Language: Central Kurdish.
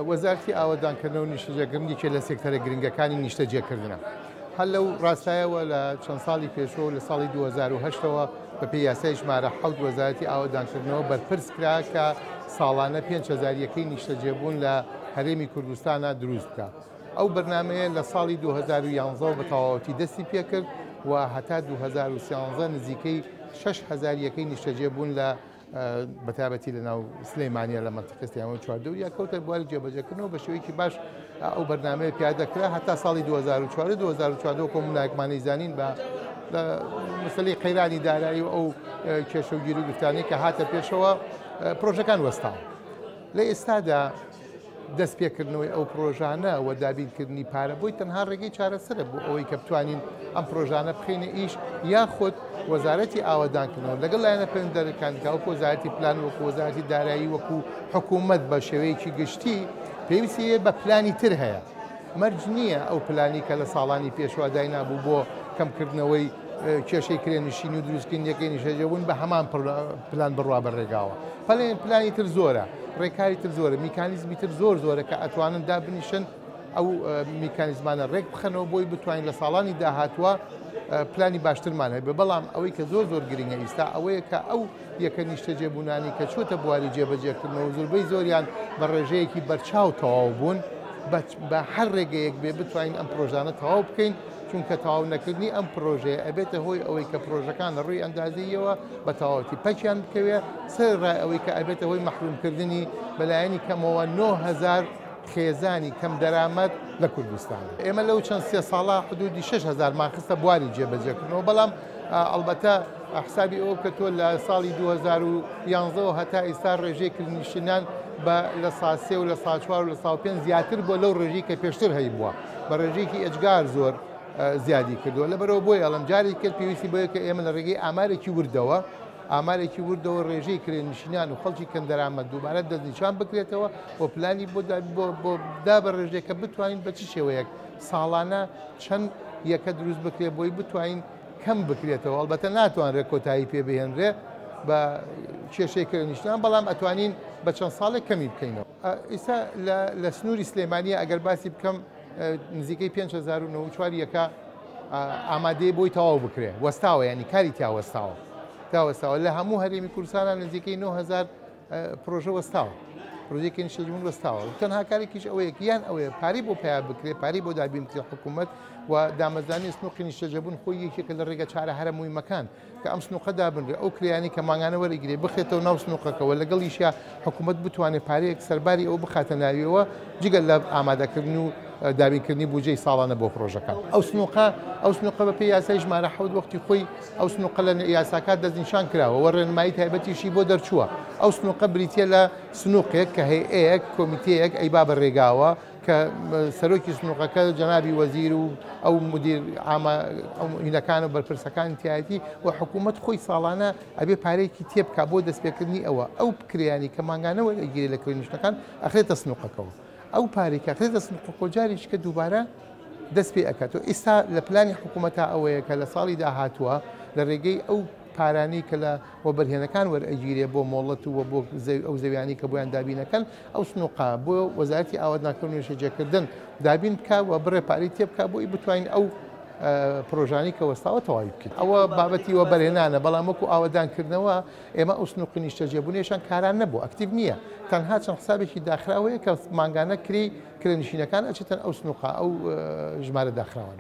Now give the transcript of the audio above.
وەزارەتی ئاوەدانکردنەوە و نیشتەجێکردن یەکێ لە سێکتەرە گرنگەکانی نیشتەجێکردنە. هەر لەو ڕاستایەوە لە چەند ساڵی پێشووە و لە ساڵی 2008ەوە بەپێی یاسای ژمارە حەوت وەزارەتی ئاوەدانکردنەوە بەرپرس کرا کە ساڵانە 5000 یەکەی نیشتەجێبوون لە هەرێمی کوردستانا دروست بکا. ئەو بەرنامەیە لە ساڵی 2011 بە تەواوەتی دەستی پێکرد و هەتا 2013 نزیکەی 6000 یەکەی نیشتەجێبوون لە بەتایبەتی لە ناو سلەیمانە لە مەنتیقی سلێمانی و چواردەوریا کەوتە بواری جێبەجێکردنەوە بە شێوەیەکی باش ئەو بەرنامەیە پیادە کرا هەتا ساڵی 2004 2014 کۆمونایکمانی زانین بە مەسەلەی قەیرانی دارایی و ئەو کێشە و گیر و گرفتانەی کە هاتە پێشەوە پرۆژەکان وەستاون لە ئێستادا دەست پێکردنەوەی ئەو پرۆژانە و دابینکردنی پارە بۆی تەنها ڕێگەی چارەسەرە بۆ ئەوەی کە بتوانین ئەم پرۆژانە بخەینە ئیش یاخود وەزارەتی ئاوەدانکردنەوە لەگەڵ لایەنە پەیوەندیدارەکان کە وەکو وەزارەتی پلان وەکو وەزارەتی دارایی وەکو حکوومەت بە شێوەیەکی گشتی پێویستی بە پلانی تر هەیە. مەرج نییە ئەو پلانی کە لە ساڵانی پێشوە داینابوو بۆ کەمکردنەوەی کێشەی کرێنشینی و دروستکردنی یەکەی نیشتەجێبوون بە هەمان پلان بڕوا بە ڕێگاوە. پلانی تر زۆرە، ڕێکاری تر زۆرە، میکانیزمی تر زۆر زۆرە کە ئەتوانن دابنیشن ئەو میکانیزمانە ڕێک بخەنەوە بۆی بتوانین لە ساڵانی داهاتووە پلانی باشترمان هەبێ. بەڵام ئەوەی کە زۆر زۆر گرنگە ئیستا ئەوەیە کە ئەو یەکە نیشتەجێبوونانی کە چۆتە بواری جێبەجێکردنەوە زۆربەی زۆریان بە ڕێژەیەکی بەرچاو تەواو بوون، بە هەر ڕێگەیەک بێ بتوانین ئەم پرۆژانە تەواو بکەین، چونکە تەواو نەکردنی ئەم پرۆژەیە ئەبێتە هۆی ئەوەی کە پرۆژەکان لە ڕووی ئەندازەییەوە بە تەواوەتی پەکیان بکەوێ، سەرەڕای ئەوەی کە ئەبێتە هۆی مەحرومکردنی بەلایەنی کەمەوە 9000 خێزانی کەم دەرامەت لە کوردستان. ئێمە لەو چەند سێ ساڵە حدودی 6000مان خستە بواری جێبەجێکردنەوە، بەڵام ئەڵبەتە حسابی ئەوە بکە تۆ لە ساڵی 2011 هەتا ئێستا ڕێژەی کرێنشینان بە لە سا سێ و لە سا چوار و لە سا پێنج زیاتر بووە لەو ڕێژەی کە پێشتر هەیبووە، بە ڕێژەیەکی ئێجگار زۆر زیادی کردووە. لەبەرەوە بۆیە ئەڵێم جارێکی کرد پێویستی بۆیە کە ئێمە لە ڕێگەی ئامارێکی وردەوە ئامارێکی وردەوە ڕێژەی کرێنشینان و خەڵکی کەمدەرامەت دووبارە دەستنیشان بکرێتەوە و پلانی بۆ دابڕێژرێ کە بتوانین بە چ شێوەیەک ساڵانە چەند یەکە دروست بکرێت بۆی بتوانین کەم بکرێتەوە. ئەڵبەتە ناتوانرێت کۆتایی پێ بهێنرێ بە کێشەی کرێنشینان، بەڵام ئەتوانین بە چەند ساڵێک کەمی بکەینەوە. ئیستا لە سنووری سلێمانیە ئەگەر باسی بکەم نزیکەی 5094 یەکە ئامادەیە بۆی تەواو بکرێ، وەستاوە، ینی کاری تیا وەستاوە، تا وەستاوە. لە هەموو هەرێمی کوردستانە نزیکەی 9000 پرۆژە وەستاوە، پرۆژەیەکی نیشتەجێبوون وەستاوە. تەنها کارێکیش ئەوەیە یان ئەوەیە پارەی بۆ پیا بکرێ، پارەی بۆ دابین بکرێ حکوومەت و دامەزرانی سنووقی نیشتەجێبوون خۆی یەکێکە لە ڕێگە چارە هەرە موهیمەکان کە ئەم سنووقە دابنرێ، ئەو کرێیانەی کە مانگانە وەرەگیرێ بخرێتەوە ناو سنووقەکەوە، لەگەڵیشیا حکوومەت بتوانێت پارەیەک سەرباری ئەوە بخاتە ناویەوە جگە لە ئامادەکردن و دابینکردنی بودجەی ساڵانە بۆ پرۆژەکان. ئەو سنووقە ئەو سنووقە بە پێی یاسای ژمارە حەوت وەختی خۆی ئەو سنووقە لە یاساکات دەستنیشان کراوە و ڕێنمایی تایبەتیشی بۆ دەرچووە. ئەو سنووقە بریتییە لە سنووقێک کە هەیئەیەک کۆمیتەیەک ئەیبا بە ڕێگاوە کە سەرۆکی سنووقەکە جەنابی وەزیر و ئەو مدیر عامە ئەو هینەکان و بەرپرسەکانی تایەتی و حکوومەت خۆی ساڵانە ئەبێ پارەیەکی تێبکا بۆ دەستپێکردنی ئەوە. ئەو کرێیانی کە مانگانە وەرئەگیرێ لە کرێنشینەکان ئەخرێتە سنووقەکەوە. ئەو پارەی کە ئەخرێتە سنووقەکەوە جارێکی کە دووبارە دەست پێ ئەکاتەوە. ئێستا لە پلانی حکوومەتا ئەوەیە کە لە ساڵی داهاتووە لە ڕێگەی ئەو پارانەی کە لە وەبەرهێنەکان وەرئەگیرێ بۆ مۆڵەت و بۆ ئەو زەویانەی کە بۆیان دابینەکەن ئەو سنووقە بۆ وەزارەتی ئاوەدانکردن و نیشتەجێکردن دابین بکا و بڕێ پارەی تێ بکا بۆی بتوانین ئەو پرۆژانەی کە وەستاوە تەواوی بکەین. ئەوە بابەتی وەبەرهێنانە، بەڵام وەکو ئاوەدانکردنەوە ئێمە ئەو سنووقی نیشتەجێبوونیشان کاران نەبوو، ئەکتیڤ نییە، تەنها چەند حسابێکی داخراوەیە کە مانگانە کرێی کرێنشینەکان ئەچێتەن ئەو سنووقە ئەو ژمارە داخراوانە.